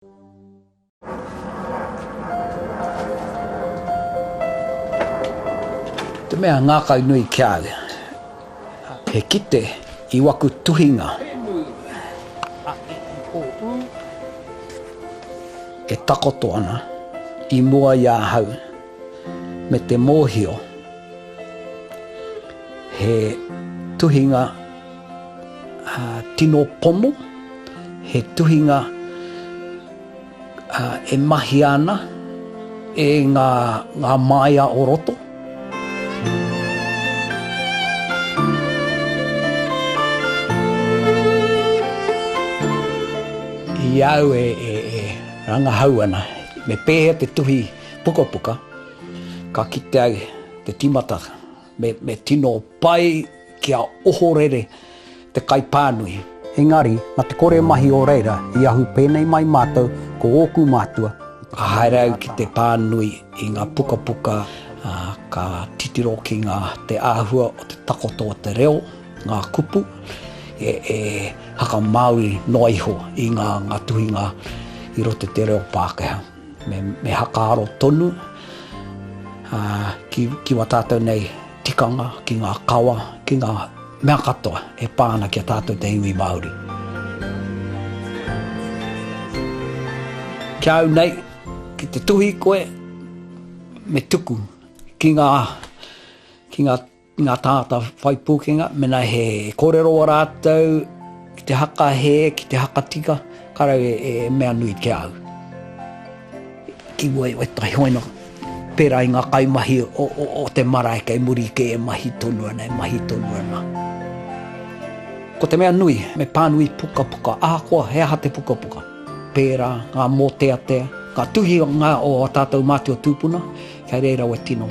Te mea ngākau nui ki a au, he kite i waku tuhinga e takoto ana i mua i ahau me te mōhio he tuhinga tino pono, he tuhinga e mahia ana e ngā, ngā māia o roto. I au e, e, e rangahau ana, me pēhea te tuhi pukapuka, ka kite au te tīmata Me, me tino pai kia ohorere te kaipānui. Engari, na te kore mahi o reira i ahu pēnei mai mātou ko ōku mātua. Ka haere au ki te pānui i ngā pukapuka, ā, ka titiro ki ngā, te āhua o te takoto o te reo, ngā kupu, e, e hakamāori noa iho i ngā, ngā tuhinga i roto i te reo Pākehā. Me, me hakaaro tonu ā, ki, ki wā tātou nei tikanga, ki ngā kawa, ki ngā mea katoa e pā ana ki a tātou te iwi Māori. Ki a au nei, ki te tuhi koe, me tuku ki ngā, ki ngā Ngā tāngata whai pūkenga, mēnā he kōrero ā rātou ki te haka hē, ki te haka tika, ka rau e mea nui ki a au. Ki mua i wētahi hoina, pērā i ngā kaimahi o te marae kei muri kē e mahi tonu ana, e mahi tonu ana. Ko te mea nui, me pānui pukapuka, ahakoa he aha te pukapuka. Pērā ngā mōteatea, ngā tuhinga o ā tātou mātua tūpuna, Kei reira we tino,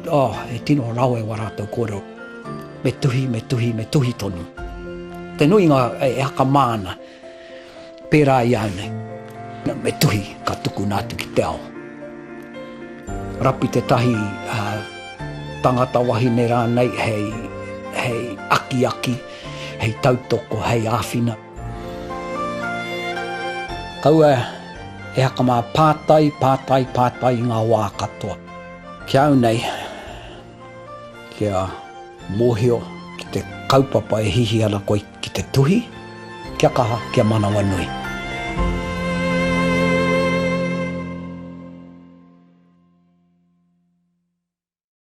oh, he tino rawe wa ratou korero. Me tuhi, me tuhi, me tuhi tonu. Te nuinga e hakamā ana, pērā i a au nei. Me tuhi, ka tukuna atu ki te ao. Rapi tētahi tangata wahine rānei hei, hei akiaki, hei tautoko, hei āwhina. Kaua e hakamā pātai, pātai, pātai i ngā wā katoa. Ki a au nei, kia mōhio ki te kaupapa e hihi ana koe ki te tuhi, kia kaha, kia manawanui.